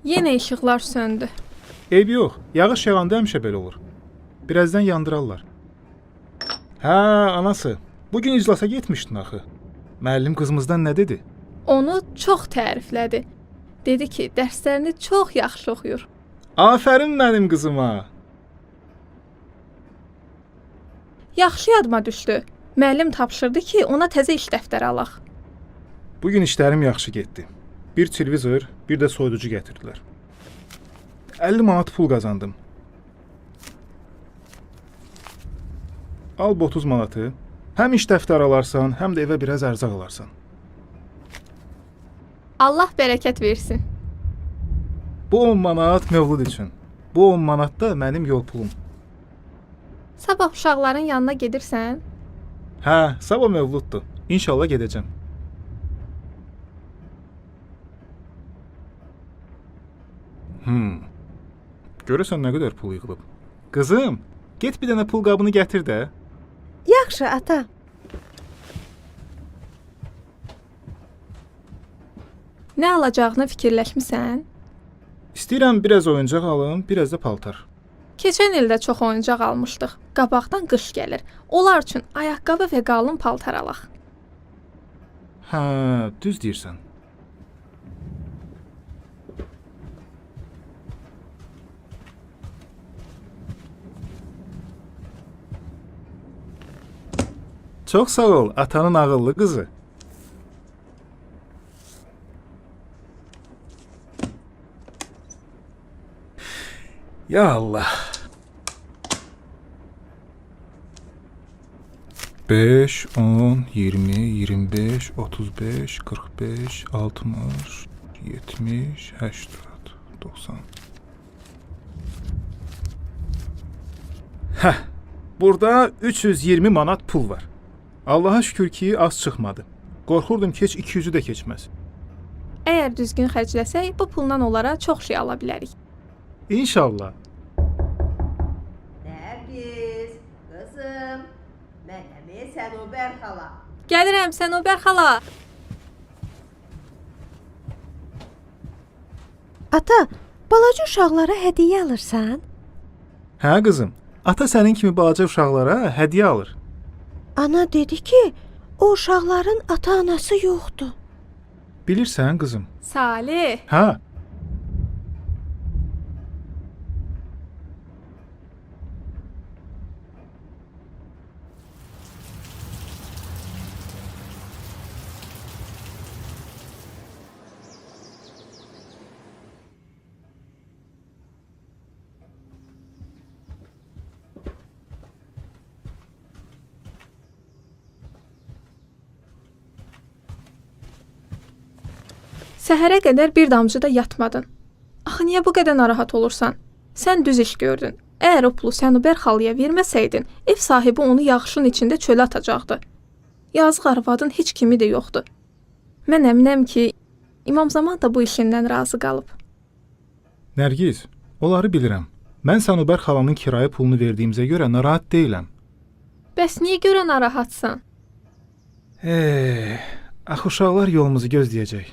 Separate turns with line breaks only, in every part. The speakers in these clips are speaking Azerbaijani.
Yenə işıqlar söndü.
Eybi yox, yağış yağanda həmişə belə olur. Birazdan yandırarlar. Hə, anası, bu gün iclasa getmişdin axı. Müəllim qızımızdan nə dedi?
Onu çox təriflədi. Dedi ki, dərslərini çox yaxşı oxuyur.
Afərin mənim qızıma.
Yaxşı yadıma düşdü. Müəllim tapşırdı ki, ona təzə iş dəftəri alaq.
Bu gün işlərim yaxşı getdi. Bir televizor, bir də soyuducu gətirdilər. 50 manat pul qazandım. Al bu 30 manatı. Həm iş dəftəri alarsan, həm də evə biraz ərzaq alarsan.
Allah bərəkət versin.
Bu 10 manat mövlud üçün. Bu 10 manat da mənim yol pulum.
Sabah uşaqların yanına gedirsən?
Hə, sabah mövluddur. İnşallah gedəcəm. Görəsən nə qədər pul yığılıb. Qızım, get bir dənə pul qabını gətir də.
Yaxşı ata.
Nə alacağını fikirləşmisən?
İstəyirəm biraz oyuncaq alım, biraz da paltar.
Keçən il də çox oyuncaq almışdıq. Qabaqdan qış gəlir. Onlar üçün ayaqqabı və qalın paltar alaq.
Hə, düz deyirsən. Çox sağ ol, atanın ağıllı qızı. Ya Allah. 5, 10, 20, 25, 35, 45, 60, 70, 80, 90. Hə, burada 320 manat pul var. Allaha şükür ki, az çıxmadı. Qorxurdum ki, heç 200-ü də keçməz.
Əgər düzgün xərcləsək, bu pulla onlara çox şey ala bilərik.
İnşallah.
Nərgiz, qızım, mənəm Sənubər xala.
Gəlirəm Sənubər xala.
Ata, balaca uşaqlara hədiyyə alırsan?
Hə qızım, ata sənin kimi balaca uşaqlara hədiyyə alır.
Ana dedi ki, o uşaqların ata-anası yoxdur.
Bilirsən qızım?
Salih,
Hə.
Səhərə qədər bir damcı da yatmadın. Axı niyə bu qədər narahat olursan? Sən düz iş gördün. Əgər o pulu Sənubər xalaya verməsəydin, ev sahibi onu yağışın içində çölə atacaqdı. Yazıq arvadın heç kimi də yoxdur. Mən əminəm ki, İmam Zaman da bu işindən razı qalıb.
Nərgiz, onları bilirəm. Mən Sənubər xalanın kirayə pulunu verdiyimizə görə narahat deyiləm.
Bəs niyə görə narahatsan?
Axı uşaqlar yolumuzu gözləyəcək.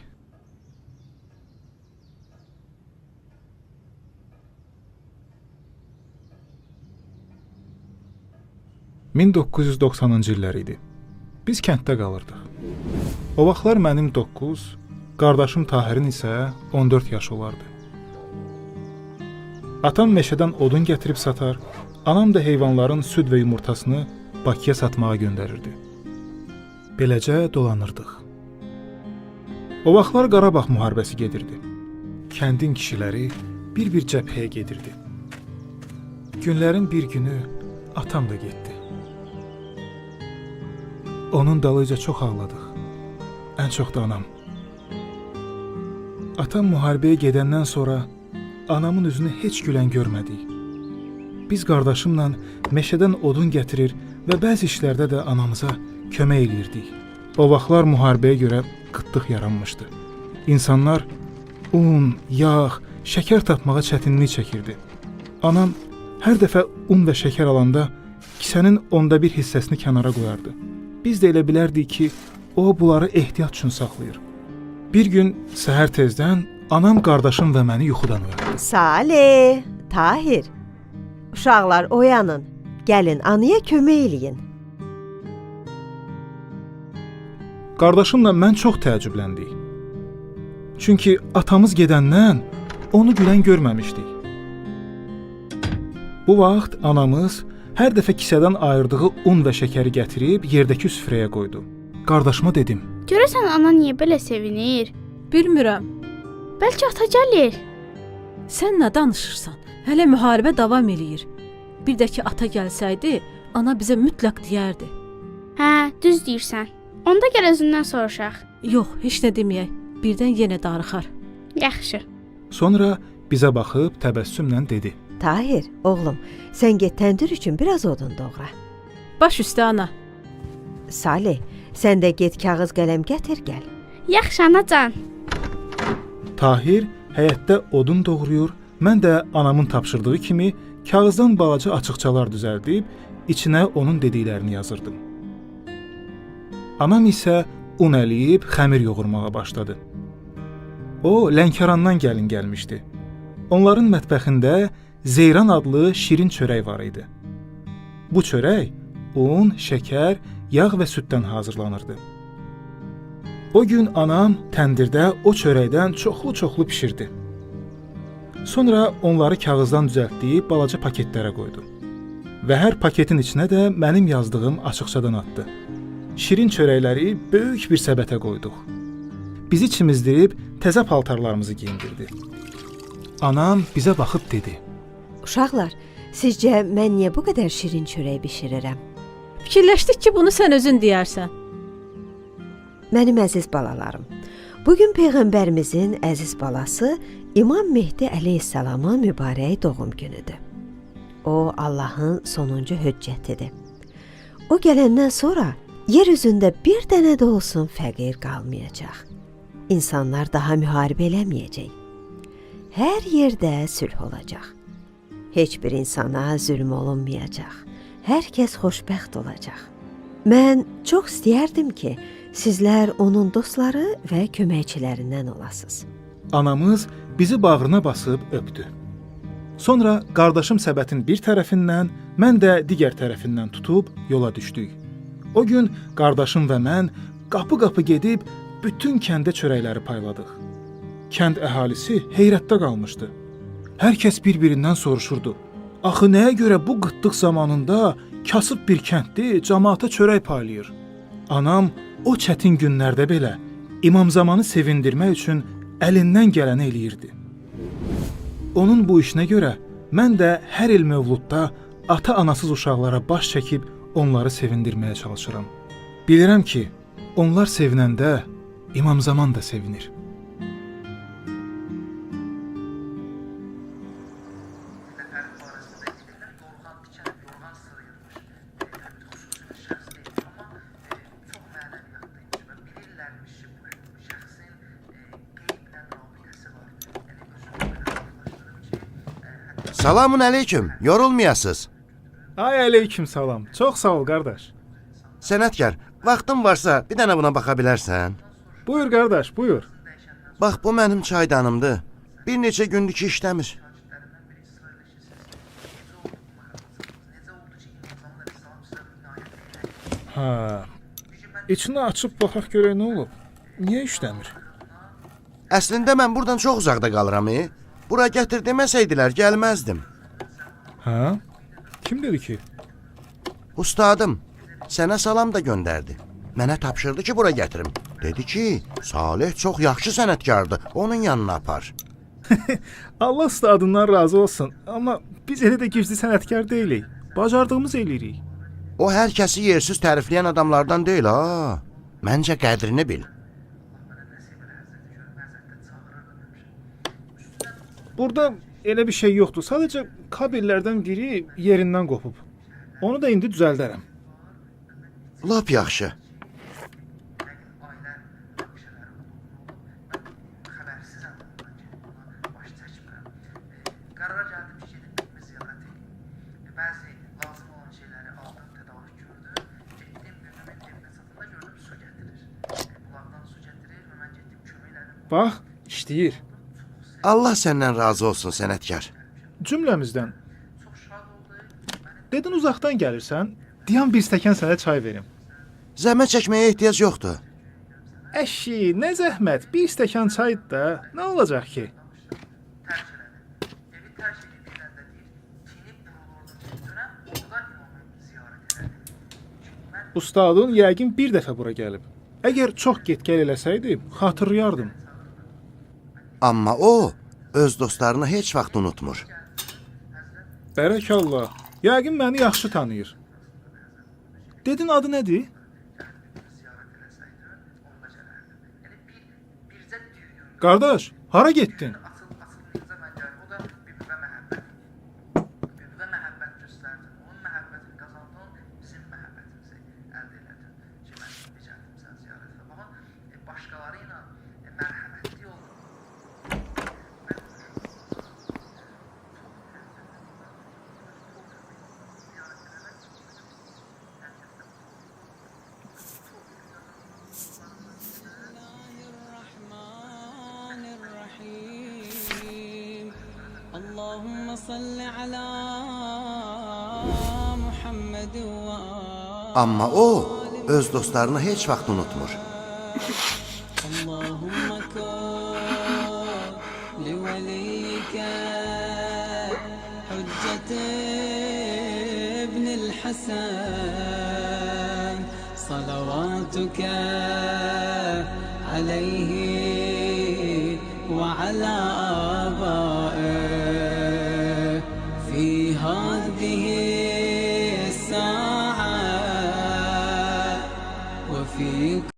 ...1990-cı illər idi. Biz kənddə qalırdıq. O vaxtlar mənim 9, qardaşım Tahirin isə 14 yaşı olardı. Atam meşədən odun gətirib satar, anam da heyvanların süd və yumurtasını Bakıya satmağa göndərirdi. Beləcə dolanırdıq. O vaxtlar Qarabağ müharibəsi gedirdi. Kəndin kişiləri bir-bir cəbhəyə gedirdi. Günlərin bir günü atam da getdi. Onun dalınca çox ağladıq. Ən çox da anam. Atam müharibəyə gedəndən sonra anamın üzünü heç gülən görmədik. Biz qardaşımla meşədən odun gətirir və bəzi işlərdə də anamıza kömək eləyirdik. O vaxtlar müharibəyə görə qıtlıq yaranmışdı. İnsanlar un, yağ, şəkər tapmağa çətinlik çəkirdi. Anam hər dəfə un və şəkər alanda kisənin 1/10 hissəsini kənara qoyardı. Biz də elə bilərdik ki, o bunları ehtiyat üçün saxlayır. Bir gün səhər tezdən Anam qardaşım və məni yuxudan oyatdı.
Saleh, Tahir. Uşaqlar oyanın. Gəlin anaya kömək eləyin.
Qardaşımla mən çox təəccübləndik. Çünki atamız gedəndən onu gülən görməmişdik. Bu vaxt anamız hər dəfə kisədən ayırdığı un və şəkəri gətirib yerdəki süfrəyə qoydu. Qardaşıma dedim:
Görəsən ana niyə belə sevinir?
Bilmirəm.
Bəlkə ata gəlir.
Sən nə danışırsan? Hələ müharibə davam eləyir. Bir də ki ata gəlsəydi, ana bizə mütləq deyərdi.
Hə, düz deyirsən. Onda gəl özündən soruşaq.
Yox, heç nə deməyək. Birdən yenə darıxar.
Yaxşı.
Sonra bizə baxıb təbəssümlə dedi:
Tahir, oğlum, sən get təndir üçün biraz odun doğra.
Baş üstə ana.
Saleh, sən də get kağız qələm gətir gəl.
Yaxşı anacan.
Tahir həyətdə odun doğrayır, mən də anamın tapşırdığı kimi kağızdan balaca açıqçalar düzəldib içinə onun dediklərini yazırdım. Anam isə un əliyib xəmir yoğurmağa başladı. O Lənkərandan gəlin gəlmişdi. Onların mətbəxində Zeyran adlı şirin çörək var idi. Bu çörək un, şəkər, yağ və süddən hazırlanırdı. O gün anam təndirdə o çörəkdən çoxlu-çoxlu bişirdi. Sonra onları kağızdan düzəltdiyi balaca paketlərə qoydu. Və hər paketin içinə də mənim yazdığım açıqçadan atdı. Şirin çörəkləri böyük bir səbətə qoyduq. Bizi çimizdirib təzə paltarlarımızı geyindirdi. Anam bizə baxıb dedi:
Uşaqlar, sizcə mən niyə bu qədər şirin çörək bişirirəm?
Fikirləşdik ki, bunu sən özün deyərsən.
Mənim əziz balalarım, bu gün peyğəmbərimizin əziz balası İmam Mehdi əleyhissalamın mübarək doğum günüdür. O Allahın sonuncu höccətidir. O gələndən sonra yer üzündə bir dənə də olsun fəqir qalmayacaq. İnsanlar daha müharibə eləməyəcək. Hər yerdə sülh olacaq. Heç bir insana zülm olunmayacaq. Hər kəs xoşbəxt olacaq. Mən çox istəyərdim ki, sizlər onun dostları və köməkçilərindən olasınız.
Anamız bizi bağrına basıb öpdü. Sonra qardaşım səbətin bir tərəfindən, mən də digər tərəfindən tutub yola düşdük. O gün qardaşım və mən qapı-qapı gedib bütün kəndə çörəkləri payladıq. Kənd əhalisi heyrətdə qalmışdı. Hər kəs bir-birindən soruşurdu: "Axı nəyə görə bu qıtlıq zamanında kasıb bir kəndli camaata çörək paylayır?" Anam o çətin günlərdə belə İmam Zamanı sevindirmək üçün əlindən gələni eləyirdi. Onun bu işinə görə mən də hər il mövludda ata-anasız uşaqlara baş çəkib onları sevindirməyə çalışıram. Bilirəm ki, onlar sevinəndə İmam Zaman da sevinir.
Salamun aleyküm, yorulmayasız.
Ay aleyküm salam. Çox sağ ol qardaş.
Sənətkar, vaxtın varsa bir dənə buna baxa bilərsən.
Buyur qardaş, buyur.
Bax, bu mənim çaydanımdır. Bir neçə gündür ki işləmir.
Ha. İçini açıb baxaq görək nə olub. Niyə işləmir?
Əslində mən buradan çox uzaqda qalıram. Bura gətir deməsəydilər gəlməzdim.
Hə? Kim dedi ki?
Ustadım, sənə salam da göndərdi. Mənə tapşırdı ki, bura gətirim. Dedi ki, Saleh çox yaxşı sənətkardır, onun yanına apar.
Allah ustadından razı olsun, amma biz elə də güclü sənətkar deyilik. Bacardığımız eləyirik.
O hər kəsi yersiz tərifləyən adamlardan deyil ha. Məncə qədrini bil.
Burada elə bir şey yoxdur. Sadəcə kabellərdən biri yerindən qopub. Onu da indi düzəldərəm.
Lap yaxşı.
Bax, işləyir.
Allah səndən razı olsun sənətkar.
Cümləmizdən. Dedin uzaqdan gəlirsən, deyəm bir stəkan sənə çay verim.
Zəhmət çəkməyə ehtiyac yoxdur.
Əşi, nə zəhmət, bir stəkan çaydır da, nə olacaq ki? Ustadın yəqin bir dəfə bura gəlib. Əgər çox get-gəl eləsəydi, xatırlayardım.
Amma o öz dostlarını heç vaxt unutmur.
Bərəkallah. Yəqin məni yaxşı tanıyır. Dedin adı nədir? Qardaş, hara getdin?
الرحمن الرحيم اللهم صل على محمد وآل
Amma o öz dostlarını heç vaxt unutmur.
اللهم كن لوليك حجة ابن الحسن صلواتك عليه وعلى آبائه في هذه